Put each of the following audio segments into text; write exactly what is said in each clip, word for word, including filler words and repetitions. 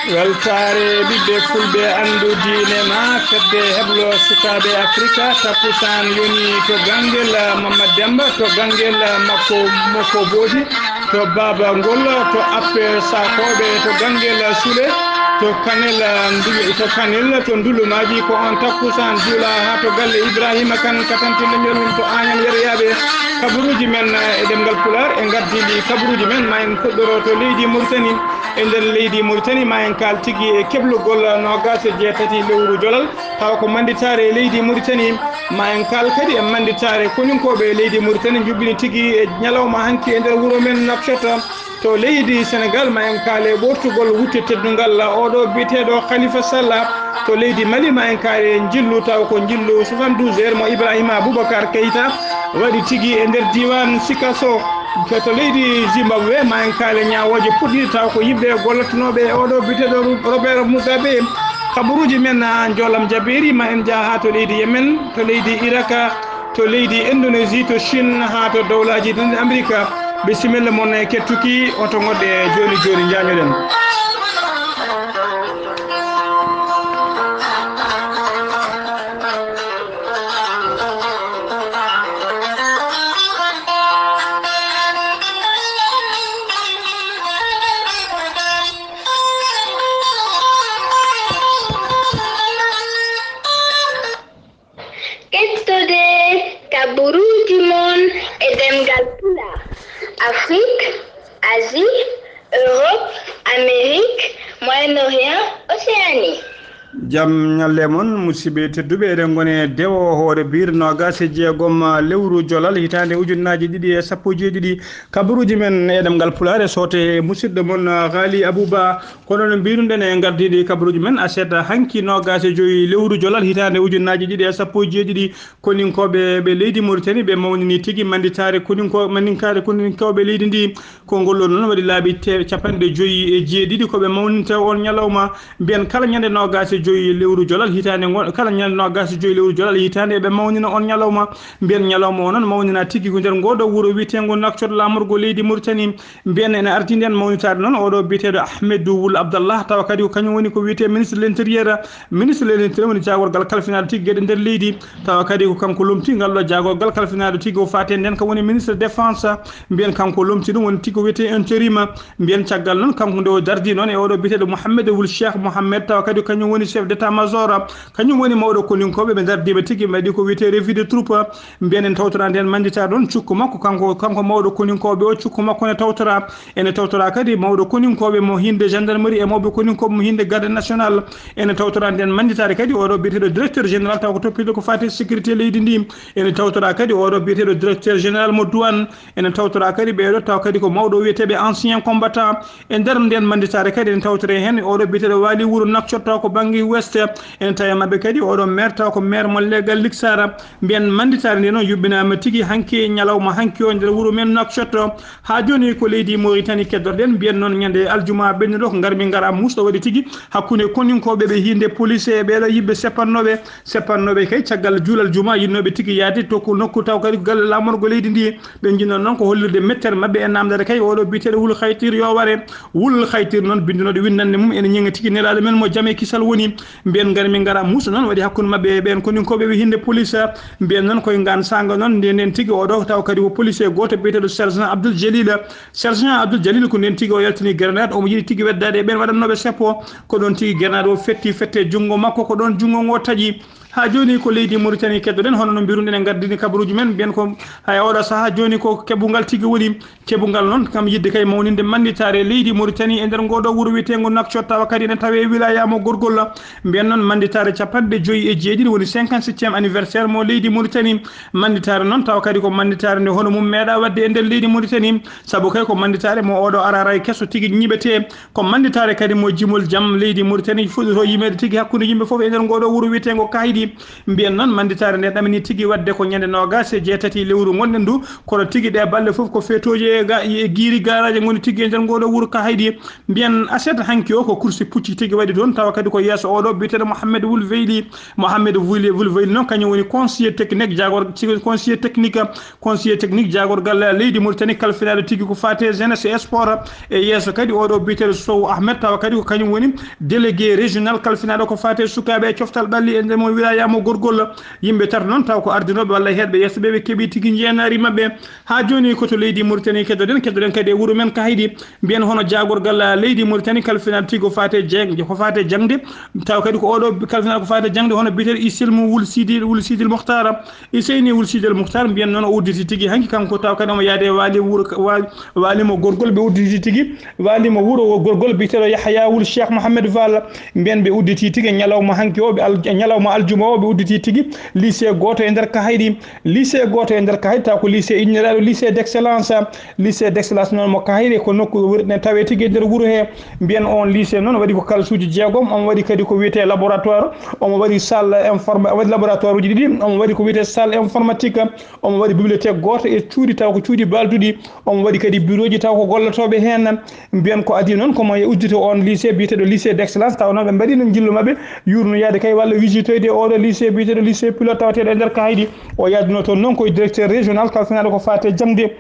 Weltaare ɓiɓɓe fulɓe, anndu diine ma, fedde heblo sukaaɓe Afrika, takkusaan yoni to Ganngel Mamad Demba, to Ganngel Makko Mokko Boodi, to Baaba Ngol, to Appe Sakooɓe, to Ganngel Sule, to Kanel Ndu-, to Kanel, to Ndulumaaji, ko on takkusaan juula haa to galle Ibrahima Kan, katante leñol mum to Añam Yeroyaaɓe. Kabaruuji men e ɗemngal Pulaar e ngardiiɗi kabaruuji men, ma en puɗɗoro to leydi Mauritanie. E nder leydi Mauritanie, ma en kaal tigi e keblugol noogaas e jeetati lewru Jolal, tawa ko mannditaare e leydi Mauritanie. Ma en kaal kadi e mannditaare koninkooɓe e leydi Mauritanie, njuɓɓini tigi e ñalawma hanki e nder wuro men Nouakchott. To leydi Senegal, ma en kaal e ɓoortugol wutte teddungal oɗo biyeteeɗo Khalifa Sall. To leydi Mali, ma en kaal e njillu, tawa ko njillu soixante-douze heures mo Ibrahima Boubacar Keita waɗi tigi e nder diiwaan Sikasso. Ko to leydi Zimbabwe, ma en kaale ñaawooje puɗɗiiɗe, tawa ko yimɓe gollotonooɓe e oɗo biyeteeɗo Ru-, Robert Mugabe. Kabaruuji men, ah, njoolam jabeeri, ma en njah haa to leydi Yemen, to leydi Iraka, to leydi Indonesie, to Chine, haa to dowlaaji ɗiɗi Amerika. Bisimilla mon e kettuki, oto ngoɗɗe jooni jooni, njaañoɗen. Kettode kabaruuji mon e ɗemngal Pulaar, Afrique, Asie, Europe, Amérique, Moyen-Orient, Océanie. Jam ñalle mon, musidɓe tedduɓe, eɗen ngoni e dewo hoore biir noogaas e jeegom lewru Jolal hitaande ujunnaaji ɗiɗi e sappo e jeeɗiɗi. Kabaruuji men e ɗemngal Pulaar e soote e musidɗo mon, Ghali Abouba. Kono no mbiiruɗen e ngardiiɗi kabaruuji men, aset hanki noogaas e joyi lewru Jolal hitaande ujunnaaji ɗiɗi e sappo e jeeɗiɗi, koninkooɓe ɓe leydi Mauritanie ɓe mawnini tigi mannditaare koninko-, mannditaare koninkooɓe leydi ndi. Konngol ɗo noon waɗi laabi te-, capanɗe joyi e jeeɗiɗi ko ɓe mawninta on ñalawma. Mbiyen kala ñande noogaas e joyi lewru Jolal hitaande ngon-, kala ñande noogaas e joyi lewru Jolal hitaande eɓe mawnina on ñalawma. Mbiyen ñalawma o noon mawnina tigi ko nder ngoo ɗoo wuro wiyeteengo Nouakchott, laamorgo leydi Mauritanie. Mbiyen ene ardi nden mawnitaade noon oɗo biyeteeɗo Ahmedou Wul Abdallah, tawa kadi ko kañum woni ko wiyetee ministre de l'intérieur. Ministre de l'intérieur woni jaagorgal kalfinaade tigi geɗe nder leydi, tawa kadi ko kanko lomti ngal ɗo jaagorgal kalfinaade tigi o faati e nden kam woni ministre défense. Mbiyen kanko lomti ɗum woni tigi ko wiyetee intérim. Mbiyen caggal noon kanko nde o dardi noon e oɗo biyeteeɗo Mohamed Wul Cheikh Mohamed, tawa kadi ko kañum woni chef d'état major, kañum woni mawɗo koninkooɓe ɓe dardiima tigi ɓe mbaɗi ko wiyetee revue de troupe. Mbiyen en tawtora nden mannditaare ɗon cukko makko, kanko, kanko mawɗo koninkooɓe o, cukko makko ne tawtora. Ene tawtora kadi mawɗo koninkooɓe mo hinde gendarmerie e mawɓe koninkooɓe mo hinde garde national. Ene tawtora nden mannditaare kadi oɗo biyeteeɗo directeur général taw ko toppito ko faati sécurité leydi ndi. Ene tawtora kadi oɗo biyeteeɗo directeur général mo douane. Ene tawtora kadi ɓeeɗo taw kadi ko mawɗo wiyeteeɓe ancien combattant. E nder nden mannditaare kadi ene tawtore heen oɗo biyeteeɗo Waali Wuro Nouakchott taw ko bannge ouest. Ene tawi maɓɓe kadi oɗo maire taw ko maire mo leegal Liksara. Mbiyen mannditaare nde noon yuɓɓinaama tigi hanki ñalawma hanki o nder wuro men Nouakchott. Haa jooni ko leydi Mauritanie keddoɗen. Mbiyen noon ñande aljuma ɓennuɗo ko ngarmi ngara muusɗo waɗi tigi hakkunde koninkooɓe ɓe hinde police e ɓeeɗo yimɓe seppannooɓe, seppannooɓe kay caggal juulal juma yinnooɓe tigi yaade to ko nokku taw kadi ko galle laamorgo leydi ndi. Ɓe njinnoo noon ko hollirde mettere maɓɓe e naamndaade kay oɗo biyeteeɗo Wul Khaytir yo ware. Wul Khaytir noon binndunoɗo winndannde mum ene ñiŋa tigi nelaaɗo men mo jam e kisal woni. Mbiyen ngar min ngara muusa noon waɗi hakkunde maɓɓe e ɓeen koninkooɓe ɓe hinde police. Mbiyen noon koye ngaan saanga noon nde nden tigi oɗo taw kadi ko policier gooto biyeteeɗo sergent Abdoul Jalil. Sergent Abdoul Jalil ko nden tigi o yaltini grenade omo yiɗi tigi weddaade e ɓeen waɗannooɓe seppo. Ko ɗoon tigi grenade o fetti fette junngo makko, ko ɗoon junngo ngo taƴi. Haa jooni ko leydi Mauritanie keddoɗen, hono no mbiruɗen e gardini kabaruuji men, mbiyen ko hay oɗo sahaa jooni ko keɓungal tigi woni. Keɓungal noon kam yiɗde kay mawninde mannditaare leydi Mauritanie e nder ngoo ɗoo wuro wiyeteengo Nouakchott, tawa kadi ene tawee e wilaya mo Gorgol. Mbiyen noon mannditaare capanɗe joyi e jeeɗiɗi woni cinquante-septième anniversaire mo leydi Mauritanie. Mannditaare noon tawa kadi ko mannditaare nde hono mum meeɗa waɗde e nder leydi Mauritanie. Sabu kay ko mannditaare mo oɗo araray keso tigi ñiɓetee. Ko mannditaare kadi mo jimol jam leydi Mauritanie fuɗɗotoo yimeede tigi hakkunde yimɓe fof e nder ngoo ɗoo wuro wiyeteengo Kaydi. Mbiyen noon, mannditaare nde ɗamini tigi waɗde ko ñande noogaas e jeetati lewru ngonɗen ndu, kono tigi ɗe balɗe fof ko feetooji e ga-, e giiri gaaraaji ngoni tigi e nder ngoo ɗoo wuro Kahayɗi. Mbiyen aset hanki o ko kursi pucci tigi waɗi toon, tawa kadi ko yeeso oo ɗoo biyeteeɗo Mohamed Wul Veyli. Mohamed Wul, Wul Veyli noon, kañum woni conseiller technique jaagor-, conseiller technique, conseiller technique jaagorgal leydi Mauritanie kalfinaaɗo tigi ko faati e jeunesse e sport. E yeeso kadi oo ɗoo biyeteeɗo Sow Ahmed, tawa kadi ko kañum woni délégué régional kalfinaaɗo ko faati e sukaaɓe e coftal ɓalli e nder mo wilaaya mo Gorgol. Yimɓe tato noon taw ko ardinooɓe walla heedɓe yeeso ɓe, ɓe keɓi tigi njeenaari maɓɓe. Haa jooni ko to leydi Mauritanie keddoɗen, keddoɗen kadi e wuro men Kahayɗi. Mbiyen hono jaagorgal leydi Mauritanie kalfinaaɗo tigi ko faati e jeŋ-, ko faati e jaŋde. Taw kadi ko oo ɗoo kalfinaaɗo ko faati e jaŋde hono biyeteeɗo Isilmu Wul Sidi, Wul Sidil Mukhtar. Iseyni Wul Sidel Muhtar, mbiyen noon o udditi tigi hanki, kanko taw kadi omo yaade waali wuro, waali, waali mo Gorgol, ɓe udditi tigi waali mo wuro o Gorgol biyeteeɗo Yahya Wul Cheikh Mohamed Fall. Mbiyen ɓe udditi tigi ñalawma hanki o, ɓe al-, ñalawma aljuma o, ɓe udditi tigi lycée gooto e nder Kahayɗi. Lycée gooto e nder Kahayɗi, taw ko lycée inniraaɗo lycée d'excellence. Lycée d'excellence noon mo Kahayɗi ko nokku wurɗe tawe tigi e nder wuro he. Mbiyen on lycée noon waɗi ko kalsuuji jeegom, omo waɗi kadi ko wiyetee laboratoire, omo waɗi salle informa-, waɗi laboratoire uji ɗiɗi, omo waɗi ko wiyetee salle informatique, omo waɗi bibliothèque gooto e cuuɗi taw ko cuuɗi baalduɗi, omo waɗi kadi bureau ji taw ko gollotooɓe heen. Mbiyen ko adii noon ko mo e uddito on lycée biyeteeɗo lycée d'excellence, taw noon ɓe mbaɗiino njillu maɓɓe yuurno yaade kay walla visitoyde oo ɗoo lycée biyeteeɗo lycée pilote tawateeɗo e nder Kahayɗi. O yaadunoo toon noon ko e directeur régional kalfinaaɗo ko faati e jaŋde.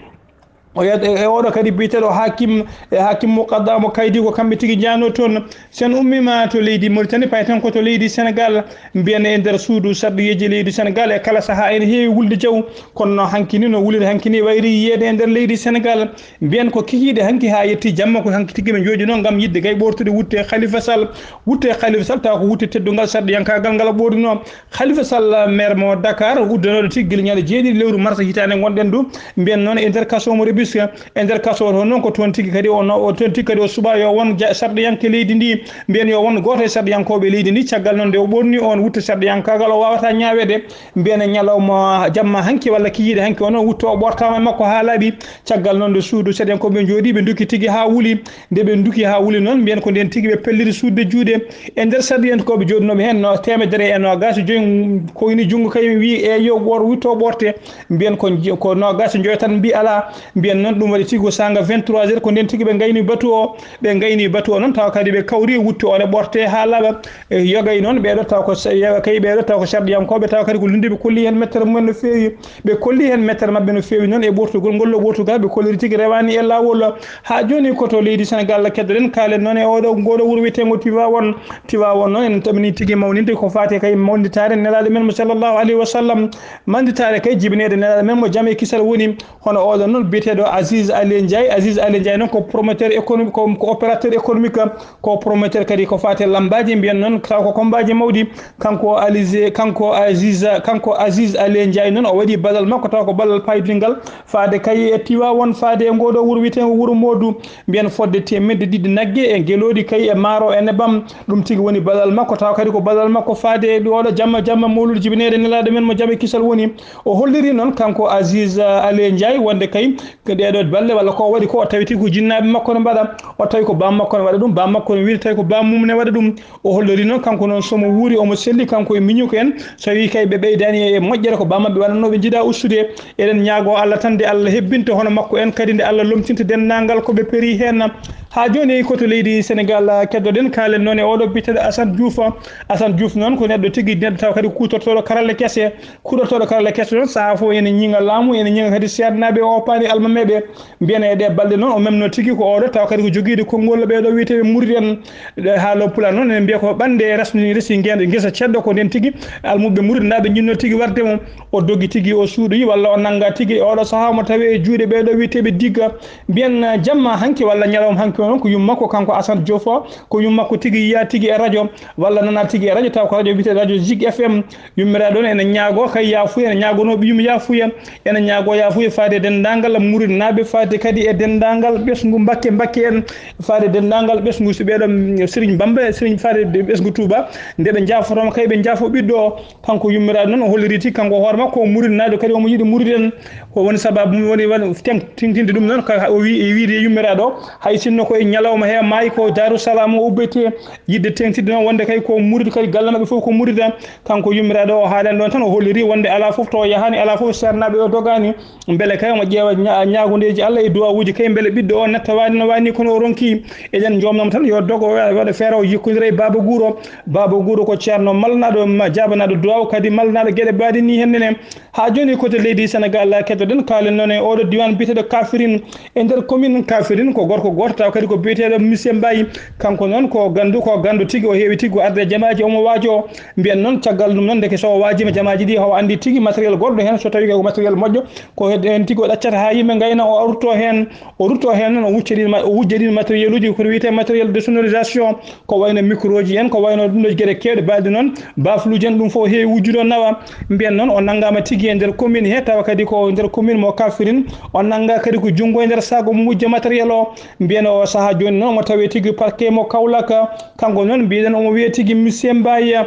O yiyat e, e oɗo kadi biyeteeɗo Hakim, e Hakim Muqaddam mo Kaydi, ko kamɓe tigi njahanoo toon. So en ummiima to leydi Mauritanie, payen tan ko to leydi Senegal, mbiyen e nder suudu sarɗiyeeji leydi Senegal, e kala sahaa ene heewi wulde jaw, kono no hanki ni, no wuliri hanki ni wayri yiyeede e nder leydi Senegal. Mbiyen ko kikiiɗe hanki haa yetti jamma, ko hanki tigi ɓe njooɗinoo ngam yiɗde kay ɓoortude wutte Khalifa Sall. Wutte Khalifa Sall tawa ko wutte teddungal sarɗiyankaagal ngal ɓoornoo. Khalifa Sall, maire mo Dakar, uddanooɗo tigi gila ñande jeeɗiɗi lewru mars hitaande ngonɗen du, mbiyen noon e nder kaso mo Rufisque, e nder kaso o toon noon ko toon tigi kadi o no-, o toon tigi kadi o suɓaa yo won ja-, sarɗiyanke leydi ndi, mbiyen yo won gooto e sarɗiyankooɓe leydi ndi, caggal noon nde o ɓoorni oon wutte sarɗiyankaagal o waawataa ñaaweede, mbiyen e ñalawma jamma hanki walla kikiiɗe hanki o noon wutte o ɓoortaama e makko haa laaɓi, caggal noon nde suudu sarɗiyankooɓe njooɗii ɓe ndukki tigi haa wuli, nde ɓe ndukki haa wuli noon mbiyen ko ndeen tigi ɓe pelliti suuɗde juuɗe, e nder sarɗiyankooɓe jooɗinooɓe heen no teemedere e noogaas e joy koyni junngo kay wii e yo gooto witto ɓoorte. Mbiyen ko nji-, ko noogaas e joy tan mbii alaa. Mbiyen noon ɗum waɗi tigi ko saanga vingt-trois heures ko ndeen tigi ɓe ngayni batu o. Ɓe ngayni batu o noon tawa kadi ɓe kawri wutte o ne ɓoorte haa laaɓa. E yogay noon ɓeeɗo taw ko sa-, yoga kay ɓeeɗo taw ko sarɗiyankooɓe tawa kadi ko lunnde ɓe kolli heen mettere mumen no feewi. Ɓe kolli heen mettere maɓɓe no feewi noon e ɓoortugol ngol ɗo ɓoortugal ɓe kolliri tigi rewaani e laawol. Haa jooni ko to leydi Senegal keddoɗen, kaalen noon e oɗo, ngoɗo wuro wiyeteengo Tivaouane. Tivaouane noon en tamini tigi mawninde ko faati kay mawnitaare nelaaɗo men mo sallallahu alayhi wa sallam. Mawnitaare kay jibineede nelaaɗo men mo jam e kisal woni. Hono oɗo noon biyeteeɗo Aziz Ali Ndiaye. Aziz Ali Ndiaye noon ko promoteur économique, ko, ko opérateur économique, ko promoteur kadi ko faati lambaaji mbiyen noon taw ko kombaaji mawɗi. Kanko Alize, kanko Aziz, kanko Aziz Ali Ndiaye noon o waɗi balal makko taw ko balal paydingal faade kay e Tivaouane, faade e ngoɗo wuro wiyeteengo wuro Modou. Mbiyen fodde teemedde ɗiɗi nagge e gelooɗi kay e maaro e nebam. Ɗum tigi woni balal makko, tawa kadi ko balal makko faade e oɗo jamma, jamma mawlude jibineede nelaaɗo men mo jam e kisal woni. O holliri noon kanko Aziz, uh, Ali Ndiaye wonde kay ko ɗeeɗo balle walla ko o waɗi ko o tawi tigi ko jinnaaɓe makko no mbaɗa. O tawi ko baam makko no waɗa ɗum, baam makko no wiri tawi ko baam mum ne waɗa ɗum. O holliri noon kanko noon so mo wuuri omo selli kanko e miñuko en. So wii kay ɓe ɓeydaani e moƴƴere ko baam maɓɓe waɗatnoo ɓe njiɗa ustude. Eɗen ñaagoo Allah tan nde Allah hebbinta hono makko en kadi nde Allah lomtinta denndaangal ko ɓe perii heen. Haa jooni ko to leydi Senegal keddoɗen, kaalen noon e oɗo biyeteeɗo Assane Diouf. Assane Diouf noon ko neɗɗo tigi neɗɗo taw kadi kuutortooɗo karalle kese. Kuutortooɗo karalle kese noon sahaa fof ene ñiŋa laamu, ene ñiŋa kadi seernaaɓe o paani almameeɓe. Mbiyen e ɗee balɗe noon o memno tigi ko oɗo taw kadi ko jogiiɗo konngol ɓeeɗo wiyeteeɓe murid en. Ɗe haalo pulaar noon ene mbiya ko ɓannde e resni resi ngeen ngesa ceddo ko ndeen tigi almuɓɓe murid ndaa ɓe ñinno tigi warde mo. O dogi tigi o suuɗoyi walla o nannga tigi e oɗo sahaa mo tawi e juuɗe ɓeeɗo wiyeteeɓe digga. Mbiyen, uh, jamma hanki walla ñalawma hanki o noon ko yumma ko kanko Assane Diouf o, ko yumma ko tigi yiya tigi e radio walla nana tigi e radio taw ko radio wiyetee radio Zig F M. Yummiraaɗo noon ene ñaagoo kay yaafuya, ene ñaagonoo ɓiyum yaafuya, ene ñaagoo yaafuya faade e denndaangal murid naaɓe, faade kadi e denndaangal ɓesngu Mbakke Mbakke en, faade denndaangal ɓesngu si ɓeeɗo, mm, Serigne Bamba, Serigne faade ɓesngu Touba, nde ɓe njaafotooma kay, ɓe njaafo ɓiɗɗo o, kanko yummiraaɗo noon, o holliri tigi kanko hoore makko o muridnaajo kadi, omo yiɗi murid en. Ko woni sababu mum woni, woni ten-, tintinde ɗum noon, ka o wi-, e wiide e yummiraaɗo o, hay sinno ko e ñalawma he maayi ko Daaru Salaam o ubbetee, yiɗde tentinde noon wonde kay ko murid, kay galle maɓɓe fof ko murid en. Kanko yummiraaɗo o haalen ɗoon tan, o holliri wonde alaa fof to o yahaani, alaa fof seernaaɓe o dogaani. Mbele kay omo ƴeewa ña-, ñaagundeeji Allah e duwawuuji kay, mbele ɓiɗɗo o nettawaani no waani kono o ronki. Eɗen njoomnoo mo tan yo dogo, wa-, waɗa feere o jikkondira e Baaba Guuro. Baaba Guuro ko ceerno malnaaɗo, ma-, jaabanaaɗo duwaw, kadi malnaaɗo geɗe mbaɗi ni heen nene. Haa jooni ko to leydi Senegaal, keddoɗen kaalen noon e oɗo diiwaan biyeteeɗo Kafirin, e nder commune Kafirin, ko gorko gooto taw kadi ko biyeteeɗo Monsieur Mbaye. Kanko noon ko gandu, ko gandu tigi, o heewi tigi, o arde jamaaji, omo waajo. Mbiyen noon caggal ɗum noon, ndeke so o waajiima jamaaji ɗi, hawa anndi tigi matériel goɗɗo heen, so tawi ko matériel moƴƴo, ko heen tigi o ɗaccata haa yimɓe ngayna, o rutto heen. O rutto heen noon, o wucca ɗin ma-, o wujja ɗin matériel uji, ko wiyetee matériel de sonorisation, ko wayno micro ji en, ko wayno ɗum ɗo geɗe keewɗe, balɗe noon, bafluuji en, ɗum fof heewi wujjude o nawa. Mbiyen noon o nanngaama tigi e nder commune he, tawa kadi ko nder commune mo Kafirin, o nannga kadi ko junngo e nder sago mo wujja matériel o. Mbiyen o sahaa jooni noon omo tawee tigi parquet mo Kaolack, kanko noon mbiɗen omo wiyee tigi Monsieur Mbaye.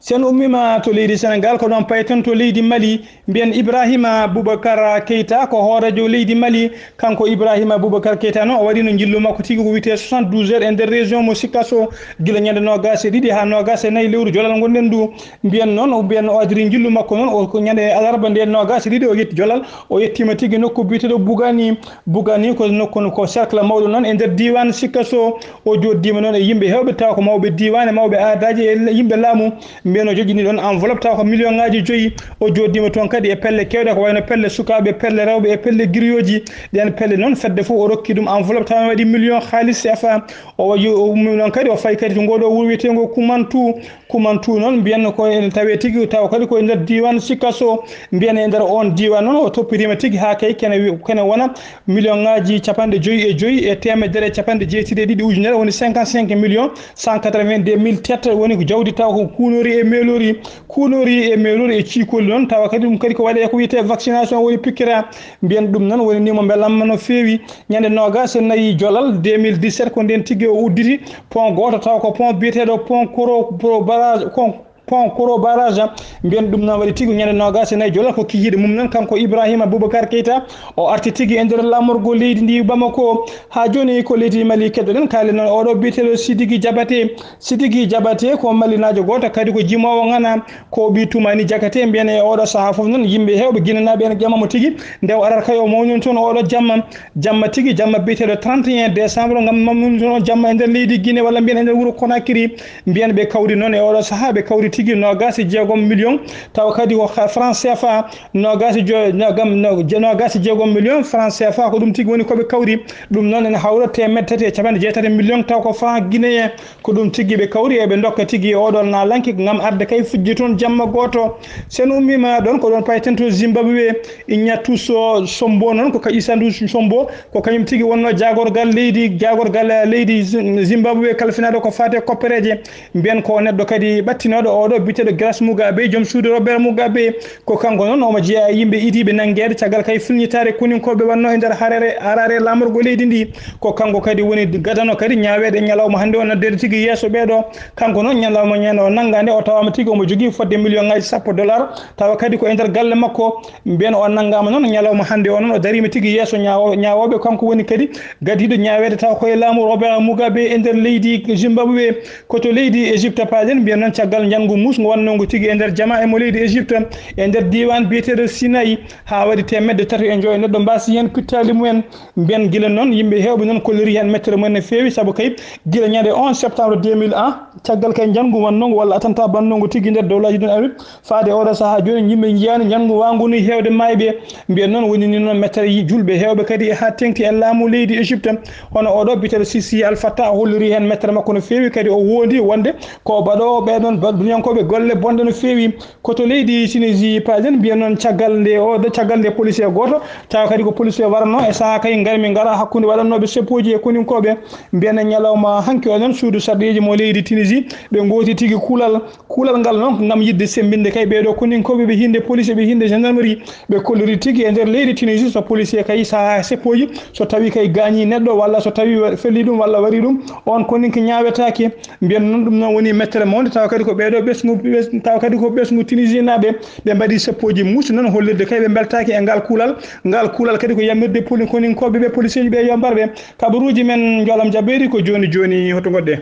Si en ummiima to leydi Senegaal, ko ɗoon payten to leydi Mali, mbiyen Ibrahima Boubacar Keita ko hooreejo leydi Mali. Kanko Ibrahima Boubacar Keita noon, o waɗiino njillu makko tigi ko wiyetee soixante-douze heures e nder région mo Sikasso, gila ñande noogaas e ɗiɗi haa noogaas e nayi lewru jolal ngonɗen ndu. Mbiyen noon, o mbiyen o adiri njillu makko noon, o ko ñande alarba nde noogaas e ɗiɗi o yetti jolal, o yettiima tigi nokku biyeteeɗo Bougani. Bougani ko nokku ko cercle mawɗo noon e nder diiwaan Sikasso. O jooɗdiima noon e yimɓe heewɓe, tawa ko mawɓe diiwaan e mawɓe aadaaji e yimɓe laamu. Mbiyen o joƴƴini ɗoon enveloppe, tawa ko million ŋaaji joyi. O jooɗdiima toon kadi e pelle keewɗe, ko wayno pelle sukaaɓe, pelle rewɓe e pelle giriyooji. Ɗeen pelle noon, fedde fof o rokki ɗum enveloppe, tawa ne waɗi million haalis C F A. O waɗi, o ummi noon kadi, o fayi kadi to ngoo ɗoo wuro wiyeteengo Kumantu. Kumantu noon, mbiyen ko ene tawee tigi, tawa kadi ko e nder diiwaan Sikasso. Mbiyen e nder oon diiwaan noon, o toppitiima tigi haa kay kene wi-, kene wona million ŋaaji capanɗe joyi e joyi e teemedere e capanɗe jeetati e ɗiɗi ujunere, woni cinquante-cinq millions cent quatre-vingt-deux mille tête, woni ko jawdi taw ko kuunori e meelori, kuunori e meelori e ciikoli noon, tawa kadi ɗum kadi ko waɗee ko wiyetee vaccination, woni pikkira. Mbiyen ɗum noon woni nimo mbelamma no feewi. Ñande noogaas e nayi jolal deux mille dix-sept, ko ndeen tigi o udditi pont gooto, taw ko pont biyeteeɗo pont Koro, Koro barrage, pont, pont Koro barrage. Mbiyen ɗum noon waɗi tigi ñande noogaas e nayi jolal, ko kikiiɗe mum noon, kanko Ibrahima Boubacar Keita, o arti tigi e nder laamorgo leydi ndi Bamako. Haa jooni ko leydi Mali keddoɗen, kaalen noon oɗo biyeteeɗo Sidiki Jabate. Sidiki Jabate ko malinaajo gooto, kadi ko jimoowo ŋana, ko ɓii Tumani Jakate. Mbiyen e oɗo sahaa fof noon, yimɓe heewɓe ginanaaɓe ene ƴama mo tigi, nde o arata kay o mawnina toon oɗo jamma. Jamma tigi, jamma biyeteeɗo trente et un décembre, ngam mawnina toon o jamma e nder leydi Guinée, walla mbiyen e nder wuro Conakry. Mbiyen ɓe kawri noon e oɗo sahaa, ɓe kawri tigi noogaas e jeegom million, tawa kadi ko ha-, franc C F A, noogaas e jo-, nogam-, no-, je-, noogaas e jeegom million franc C F A, ko ɗum tigi woni ko ɓe kawri. Ɗum noon ene hawra teemedde tati e capanɗe jeetati million, taw ko franc guinéen. Ko ɗum tigi ɓe kawri, eɓe ndokka tigi e oɗo naalanke ngam arde kay fujje toon jamma gooto. Si en ummiima ɗoon, ko ɗoon payten to Zimbabwe. Ignatius Sombo noon, ko ka Isandu Sombo, ko kañum tigi wonnoo jaagorgal leydi, jaagorgal leydi Zim-, Zimbabwe, kalfinaaɗo ko faati e koppereeje. Mbiyen ko neɗɗo kadi ɓattinooɗo oɗo biyeteeɗo Grace Mugabe, joom suudu Robert Mugabe. Ko kanko noon omo jeyaa e yimɓe idiiɓe nanngeede caggal kay filñitaare koninkooɓe wannoo e nder Harare, Harare laamorgo leydi ndi. Ko kanko kadi woni gadano kadi ñaaweede ñalawma hannde o, naddeede tigi yeeso ɓeeɗo. Kanko noon ñalawma ñande o nanngaande o tawaama tigi omo jogii fodde million ŋaaji sappo dollar, tawa kadi ko e nder galle makko. Mbiyen o nanngaama noon ñalawma hannde o noon, o dariima tigi yeeso ñaawo-, ñaawooɓe. Kanko woni kadi gadiiɗo ñaaweede tawa ko e laamu Robert Mugabe e nder leydi Zimbabwe. Ko to leydi Égypte paaɗen, mbiyen noon caggal njanngu muusngu wannongu tigi e nder jamaa e mo leydi Égypte, e nder diiwaan biyeteeɗo Sinayi, haa waɗi teemedde tati e joyo neɗɗo mbaasi heen pittaali mumen. Mbiyen gila noon yimɓe heewɓe noon kolliri heen mettere mumen no feewi, sabu kay gila ñande onze septembre deux mille un, caggal kay njanngu wannongu walla attentat bannongu tigi nder dowlaaji ɗin Afrique, faade oɗo sahaa jooni, yimɓe njiyaani njanngu waangu ni heewde maayɓe. Mbiyen noon woni ni noon mettere yi-, julɓe heewɓe kadi e haa teŋti e laamu leydi Égypte. Hono oɗo biyeteeɗo Sisi Al Fattah, o holliri heen mettere makko no feewi, kadi o woondi wonde ko baɗoowo ɓee ɗoon baɗɗuniyanko ɓe golle bonɗe no feewi. Ko to leydi Tunisie paaɗen, mbiyen noon caggal nde o, caggal nde policier gooto, tawa kadi ko policier waranno e sahaa kay ngarmi ngara hakkunde waɗannooɓe seppooji e koninkooɓe. Mbiyen e ñalawma hanki o noon, suudu sarɗiiji mo leydi Tunisie, ɓe ngooti tigi kuulal. Kuulal ngal noon ko ngam yiɗde semmbinde kay ɓee ɗoo koninkooɓe, ɓe hinnde police, ɓe hinnde gendarmerie, ɓe kolliri tigi e nder leydi Tunisie, so policier kay sahaa seppooji, so tawi kay gaañi neɗɗo walla so tawi wa-, felli ɗum walla wari ɗum, on koninke ñaawetaake. Mbiyen noon ɗum noon woni mettere mawnde, tawa kadi ko ɓee ɗoo ɓesngu, ɓes-, tawa kadi ko ɓesngu Tunisinaaɓe, ɓe mbaɗi seppooji muusi noon hollirde kay ɓe mbeltaaki e ngal kuulal. Ngal kuulal kadi ko yamirde poli-, koninkooɓe ɓe, policier ɓe yo mbar ɓe. Kabaruuji men njoolam jabeeri ko jooni jooni, hoto ngoɗɗe.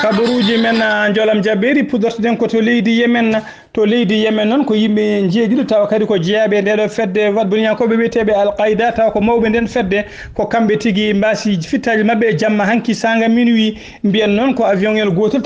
Kabaruuji men, ah, njoolam jabeeri, puɗɗortoɗen ko to leydi Yemen. To leydi Yemen noon, ko yimɓe njeeɗiɗo, tawa kadi ko jeyaaɓe e ndeeɗo fedde wadboniyankooɓe wiyeteeɓe Al Qaida, tawa ko mawɓe nden fedde, ko kamɓe tigi mbaasi fittaaji maɓɓe e jamma hanki saanga minuit. Mbiyen noon ko avion ngel gootel.